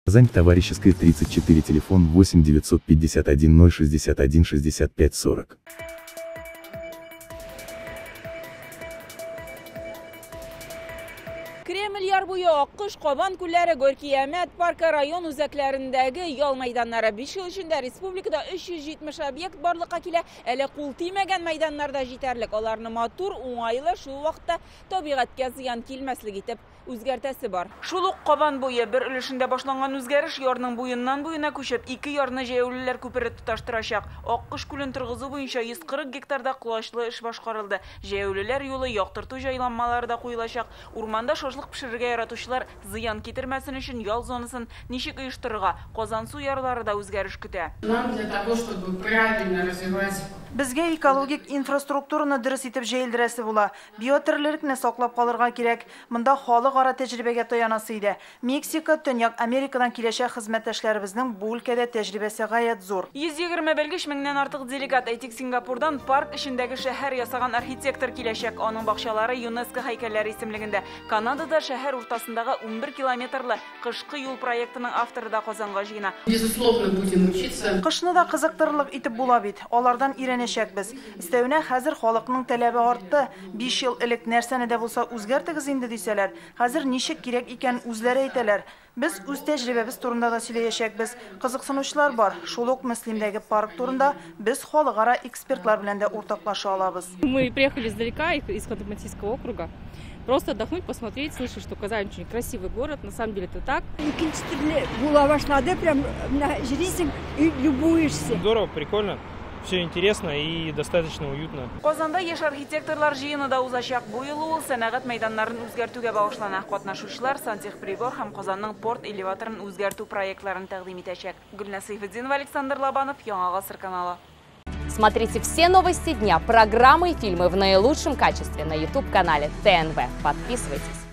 Казань, Товарищеская, 34, телефон 8 951 061 65 40. Кремль яр буе, Аккош, Кабан күлләре, Горький, Әмәт паркы, район үзәкләрендәге ял мәйданнары. 5 ел эчендә республикада 370 объект барлыкка килә. Әле кул тимәгән мәйданнар да җитәрлек. Аларны матур, уңайлы, шул вакытта табигатькә зыян килмәслек итеп үзгәртәсе бар. Шул ук Кабан буе бер өлешендә башланган үзгәреш ярның буеннан буена күчеп, ике ярны җәяүлеләр күпере тоташтырачак. Аккош күлен торгызу буенча 140 гектарда колачлы эш башкарылды. Җәяүлеләр юлы, яктырту җайланмалары да куелачак. Урманда шашлык пешерергә яратучылар зыян китермәсен өчен ял зонасын ничек оештырырга? Казансу ярлары да үзгәреш көтә. Нам для того, чтобы правильно развивать Безгә экологик инфраструктураны дөрес итеп җәелдерәсе була. Биотөрлелекне саклап калырга кирәк. Монда халыкара тәҗрибәгә таянасы иде. Мексика, Төньяк Америкадан киләчәк хезмәттәшләребезнең бу өлкәдә тәҗрибәсе гаять зур. 120 белгеч, меңнән артык делегат, әйтик, Сингапурдан парк эчендәге шәһәр ясаган архитектор киләчәк. Аның бакчалары ЮНЕСКО һәйкәлләре исемлегендә. Канадада шәһәр уртасындагы 11 километрлы кышкы юл проектының авторы да Казанга җыена. Безусловно, будем учиться. Кышны да кызыктырырлык итеп була бит. Алардан өйрәнәчәкбез. Өстәвенә хәзер халыкның таләбе артты. 5 ел элек нәрсәне дә булса үзгәртегез инде дисәләр, хәзер ничек кирәк икән үзләре әйтәләр. Без үз тәҗрибәбез турында да сөйләячәкбез. Кызыксынучылар бар. Шул ук Мөслимдәге парк турында без халыкара экспертлар белән дә уртаклаша алабыз. Мы приехали издалека, из Ханты-Мансийского округа. Просто отдохнуть, посмотреть, слышать, что Казань очень красивый город, на самом деле это так. Икенче төрле була башлады, прям менә йөрисең и любуешься. Здорово, прикольно. Все интересно и достаточно уютно. Казанда яшь архитекторлар җыены да узачак. Бу юлы ул сәнәгать мәйданнарын үзгәртүгә багышлана. Катнашучылар сантехприбор һәм Казанның порт элеваторын үзгәртү проектларын тәкъдим итәчәк. Гөлназ Сәйфетдинова, Александр Лобанов, Яңа Гасыр каналы. Смотрите все новости дня, программы и фильмы в наилучшем качестве на YouTube-канале ТНВ. Подписывайтесь.